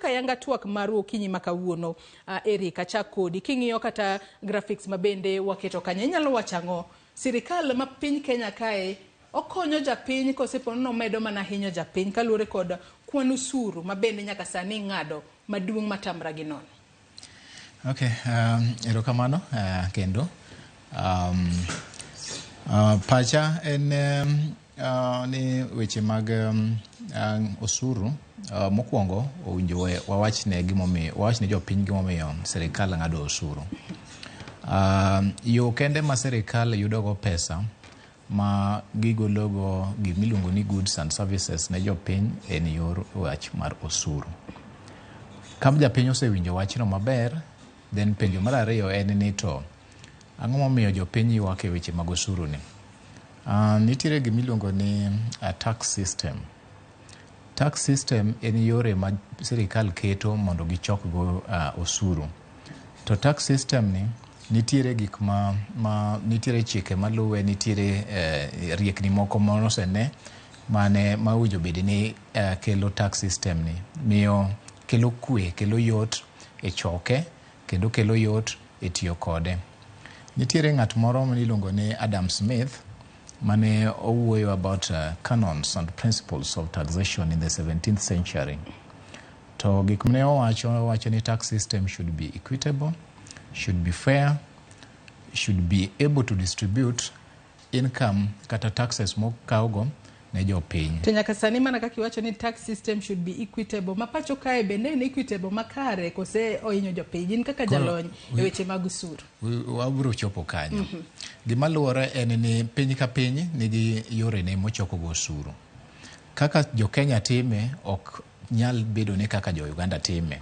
Kayanga twak maru okinyi ma kawuono. Eric, achak kodi. King'iyo kata graphics ma bende waketo kanyo, inyalo wacho ang'o? Sirikal ma piny Kenya kae okonyo japiny kose po nomedo mana hinyo japiny kaluwore kod kwan osuru ma bende nyaka sani ing'ado maduong' matamra gi nono? Okay, erokamano kendo. Pacha en ni weche mag osuru, mokwongo owinjo wawachne gimomiyo, wawachne jopiny gimomiyo sirikal ng'ado osuru. Yo kende ma sirikal yudogo pesa ma gigologo gimiluongo ni goods and services ne jopiny en yor wach mar osuru. Ka japiny osewinjo wachno maber, then penjo mar ariyo en ni to ang'o momiyo jopiny ywak e weche mag osuru ni? Nitiere gimiluongo ni tax system. Tax system en yore ma sirikal keto mondo gichok go osuru. To tax system ni nitiere gik ma nitiere chike maluwe, nitiere riekni moko monosene mane ma owinjo bed ni kelo tax system ni miyo kelo kwe, kelo yot e choke kendo kelo yot e tiyo kode. Nitiere ng'at moro miluongo ni Adam Smith mane owuoyo about canons and principles of taxation in the 17th century. To gik mane owacho, owacho ni tax system should be equitable, should be fair, should be able to distribute income kata taxes mokawgo ne jopiny. To nyaka sani, mana kaka iwacho ni tax system should be equitable, ma pacho kae bende en equitable makare kose ohinyo jopiny? In kaka jalony e weche mag osuru. Wabiro chopo kanyo. Gima luwore en ni piny ka piny nigi yorene mochokogo osuru. Kaka jo-Kenya time ok nyal bedo ni kaka jo-Uganda time.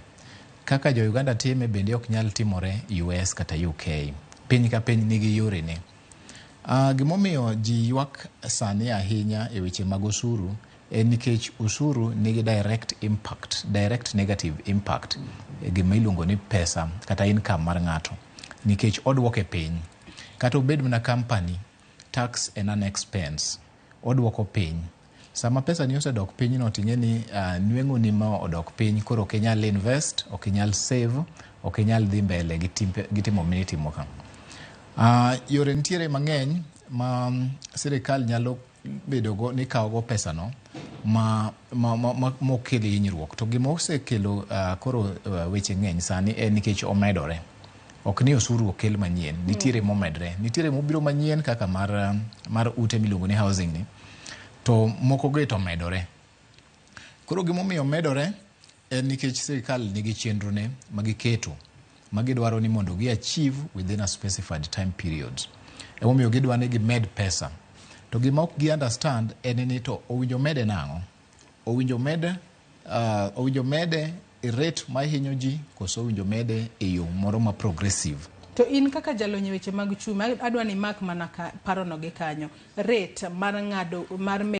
Kaka jo-Uganda time bende ok nyal timore US kata UK. Piny ka piny nigi yorene. Gimomiyo ji ywak sani ahinya e weche mag osuru en nikech osuru nigi direct impact, direct negative impact e gima iluongo ni pesa kata income mar ng'ato. Nikech oduoke piny. Kata obed mana company, tax en an expense. Oduoko piny. Sama pesa ni osedok piny no, ting'e ni nweng'o ni ma odok piny, koro ok inyal invest, ok inyal save, ok inyal dhi mbele gi timo minitimo ka. Yore nitiere mang'eny ma sirikal nyalo bedogo ni kawogo pesano ma mokel hinyruok. To gima osekelo koro weche ng'eny sani en nikech omedore. Ok ni osuru okel manyien, nitiere momedre. Nitiere mobiro manyien kaka mar ute miluongo ni housing ni, to moko go to omedore. Koro gimomiyo medore en nikech sirikal nigi chenro ne magiketo ma gidwaro ni mondo gi achieve within a specified time period. Emomiyo gidwa ni gimed pesa. To gima ok gi understand en ni to owinjo mede nang'o? Owinjo mede e rate mahinyo ji koso owinjo mede e yo moro ma progressive? To in kaka jalony e weche mag uchumi, adwa ni imak mana ka parono gi kanyo. Rate mar ng'ado mar